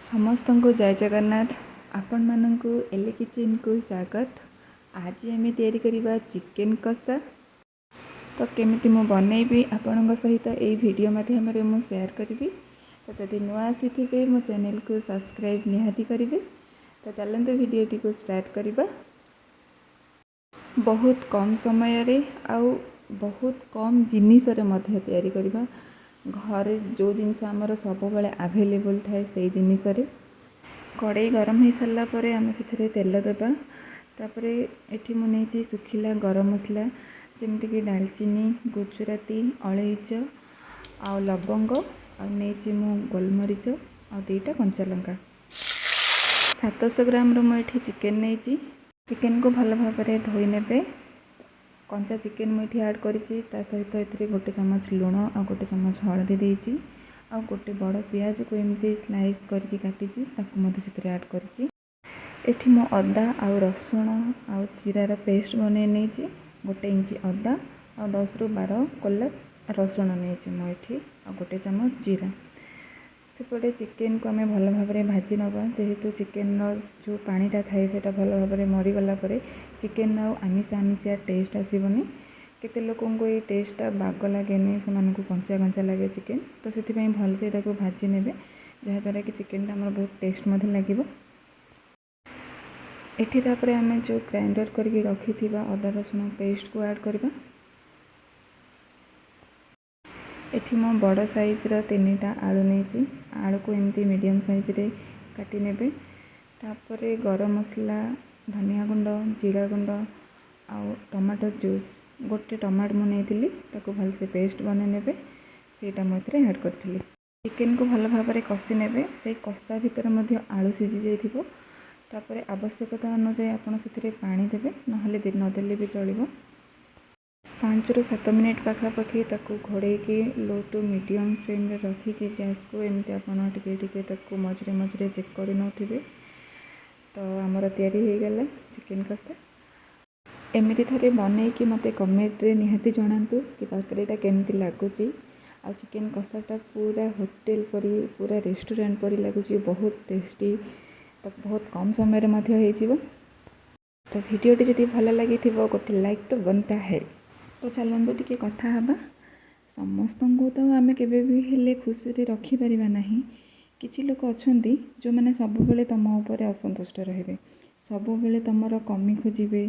ସମସ୍ତଙ୍କୁ ଜୟ ଜଗନ୍ନାଥ। ଆପଣମାନଙ୍କୁ ଏଲି କିଚେନକୁ ସ୍ୱାଗତ। ଆଜି ଆମେ ତିଆରି କରିବା ଚିକେନ୍ କଷା। ତ କେମିତି ମୁଁ ବନେଇବି, ଆପଣଙ୍କ ସହିତ ଏଇ ଭିଡ଼ିଓ ମାଧ୍ୟମରେ ମୁଁ ସେୟାର କରିବି। ତ ଯଦି ନୂଆ ଆସିଥିବେ, ମୋ ଚ୍ୟାନେଲକୁ ସବସ୍କ୍ରାଇବ୍ ନିହାତି କରିବେ। ତ ଚାଲନ୍ତୁ, ଭିଡ଼ିଓଟିକୁ ଷ୍ଟାର୍ଟ କରିବା। ବହୁତ କମ୍ ସମୟରେ ଆଉ ବହୁତ କମ୍ ଜିନିଷରେ ମଧ୍ୟ ତିଆରି କରିବା। ଘରେ ଯେଉଁ ଜିନିଷ ଆମର ସବୁବେଳେ ଆଭେଲେବୁଲ୍ ଥାଏ, ସେଇ ଜିନିଷରେ। କଡ଼େଇ ଗରମ ହୋଇସାରିଲା ପରେ ଆମେ ସେଥିରେ ତେଲ ଦେବା। ତାପରେ ଏଠି ମୁଁ ନେଇଛି ଶୁଖିଲା ଗରମ ମସଲା, ଯେମିତିକି ଡାଲଚିନି, ଗୁଜୁରାତି, ଅଳେଇଚ ଆଉ ଲବଙ୍ଗ, ଆଉ ନେଇଛି ମୁଁ ଗୋଲମରିଚ ଆଉ 2ଟା କଞ୍ଚା ଲଙ୍କା। 700 ଗ୍ରାମର ମୁଁ ଏଠି ଚିକେନ୍ ନେଇଛି। ଚିକେନ୍କୁ ଭଲ ଭାବରେ ଧୋଇ ନେବେ। କଞ୍ଚା ଚିକେନ୍ ମୁଁ ଏଠି ଆଡ଼୍ କରିଛି। ତା ସହିତ ଏଥିରେ 1 ଚାମଚ ଲୁଣ ଆଉ 1 ଚାମଚ ହଳଦୀ ଦେଇଛି। ଆଉ ଗୋଟେ ବଡ଼ ପିଆଜକୁ ଏମିତି ସ୍ଲାଇସ୍ କରିକି କାଟିଛି, ତାକୁ ମଧ୍ୟ ସେଥିରେ ଆଡ଼୍ କରିଛି। ଏଠି ମୁଁ ଅଦା ଆଉ ରସୁଣ ଆଉ ଜିରାର ପେଷ୍ଟ ବନେଇ ନେଇଛି। 1 ଇଞ୍ଚ ଅଦା ଆଉ 10ରୁ 12 କୋଲା ରସୁଣ ନେଇଛି ମୁଁ ଏଠି, ଆଉ 1 ଚାମଚ ଜିରା। ସେପଟେ ଚିକେନକୁ ଆମେ ଭଲ ଭାବରେ ଭାଜି ନେବା। ଯେହେତୁ ଚିକେନର ଯେଉଁ ପାଣିଟା ଥାଏ, ସେଇଟା ଭଲ ଭାବରେ ମରିଗଲା ପରେ ଚିକେନର ଆଉ ଆମିଷ ଆମିଷିଆ ଟେଷ୍ଟ ଆସିବନି। କେତେ ଲୋକଙ୍କୁ ଏଇ ଟେଷ୍ଟଟା ବାଗ ଲାଗେନି, ସେମାନଙ୍କୁ କଞ୍ଚା କଞ୍ଚା ଲାଗେ ଚିକେନ। ତ ସେଥିପାଇଁ ଭଲସେ ଏଟାକୁ ଭାଜି ନେବେ, ଯାହାଦ୍ୱାରା କି ଚିକେନଟା ଆମର ବହୁତ ଟେଷ୍ଟ ମଧ୍ୟ ଲାଗିବ। ଏଠି ତାପରେ ଆମେ ଯେଉଁ ଗ୍ରାଇଣ୍ଡର କରିକି ରଖିଥିବା ଅଦା ରସୁଣ ପେଷ୍ଟକୁ ଆଡ଼୍ କରିବା। ଏଠି ମୁଁ ବଡ଼ ସାଇଜ୍ର ତିନିଟା ଆଳୁ ନେଇଛି। ଆଳୁକୁ ଏମିତି ମିଡ଼ିୟମ୍ ସାଇଜ୍ରେ କାଟି ନେବେ। ତାପରେ ଗରମ ମସଲା, ଧନିଆ ଗୁଣ୍ଡ, ଜିରା ଗୁଣ୍ଡ ଆଉ ଟମାଟୋ ଜୁସ୍। ଗୋଟେ ଟମାଟୋ ମୁଁ ନେଇଥିଲି, ତାକୁ ଭଲସେ ପେଷ୍ଟ ବନେଇ ନେବେ। ସେଇଟା ମୁଁ ଏଥିରେ ଆଡ଼୍ କରିଥିଲି। ଚିକେନକୁ ଭଲ ଭାବରେ କଷି ନେବେ। ସେଇ କଷା ଭିତରେ ମଧ୍ୟ ଆଳୁ ସିଝି ଯାଇଥିବ। ତାପରେ ଆବଶ୍ୟକତା ଅନୁଯାୟୀ ଆପଣ ସେଥିରେ ପାଣି ଦେବେ, ନହେଲେ ନଦେଲେ ବି ଚଳିବ। 5ରୁ 7 ମିନିଟ୍ ପାଖାପାଖି ତାକୁ ଘୋଡ଼େଇକି ଲୋ ଟୁ ମିଡ଼ିୟମ୍ ଫ୍ଲେମ୍ରେ ରଖିକି ଗ୍ୟାସ୍କୁ ଏମିତି ଆପଣ ଟିକେ ଟିକେ ତାକୁ ମଝିରେ ମଝିରେ ଚେକ୍ କରି ନେଉଥିବେ। ତ ଆମର ତିଆରି ହେଇଗଲା ଚିକେନ୍ କଷା। ଏମିତି ଥରେ ବନେଇକି ମୋତେ କମେଣ୍ଟରେ ନିହାତି ଜଣାନ୍ତୁ କି ତରକାରୀଟା କେମିତି ଲାଗୁଛି। ଆଉ ଚିକେନ୍ କଷାଟା ପୁରା ହୋଟେଲ ପରି, ପୁରା ରେଷ୍ଟୁରାଣ୍ଟ ପରି ଲାଗୁଛି, ବହୁତ ଟେଷ୍ଟି। ତ ବହୁତ କମ୍ ସମୟରେ ମଧ୍ୟ ହେଇଯିବ। ତ ଭିଡ଼ିଓଟି ଯଦି ଭଲ ଲାଗିଥିବ, ଗୋଟେ ଲାଇକ୍ ତ बनता है। ତ ଚାଲନ୍ତୁ ଟିକେ କଥା ହେବା। ସମସ୍ତଙ୍କୁ ତ ଆମେ କେବେ ବି ହେଲେ ଖୁସିରେ ରଖିପାରିବା ନାହିଁ। କିଛି ଲୋକ ଅଛନ୍ତି, ଯେଉଁମାନେ ସବୁବେଳେ ତୁମ ଉପରେ ଅସନ୍ତୁଷ୍ଟ ରହିବେ, ସବୁବେଳେ ତୁମର କମି ଖୋଜିବେ।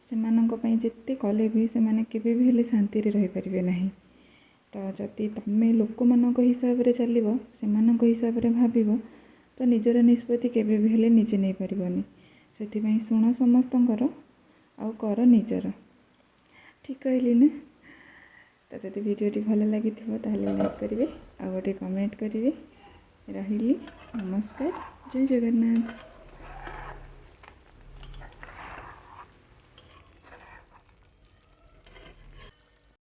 ସେମାନଙ୍କ ପାଇଁ ଯେତେ କଲେ ବି ସେମାନେ କେବେ ବି ହେଲେ ଶାନ୍ତିରେ ରହିପାରିବେ ନାହିଁ। ତ ଯଦି ତୁମେ ଲୋକମାନଙ୍କ ହିସାବରେ ଚାଲିବ, ସେମାନଙ୍କ ହିସାବରେ ଭାବିବ, ତ ନିଜର ନିଷ୍ପତ୍ତି କେବେ ବି ହେଲେ ନିଜେ ନେଇପାରିବନି। ସେଥିପାଇଁ ଶୁଣ ସମସ୍ତଙ୍କର ଆଉ କର ନିଜର। ଠିକ୍ କହିଲି ନା? ତ ଯଦି ଭିଡ଼ିଓଟି ଭଲ ଲାଗିଥିବ, ତାହେଲେ ଲାଇକ୍ କରିବେ ଆଉ ଗୋଟେ କମେଣ୍ଟ କରିବେ। ରହିଲି, ନମସ୍କାର, ଜୟ ଜଗନ୍ନାଥ।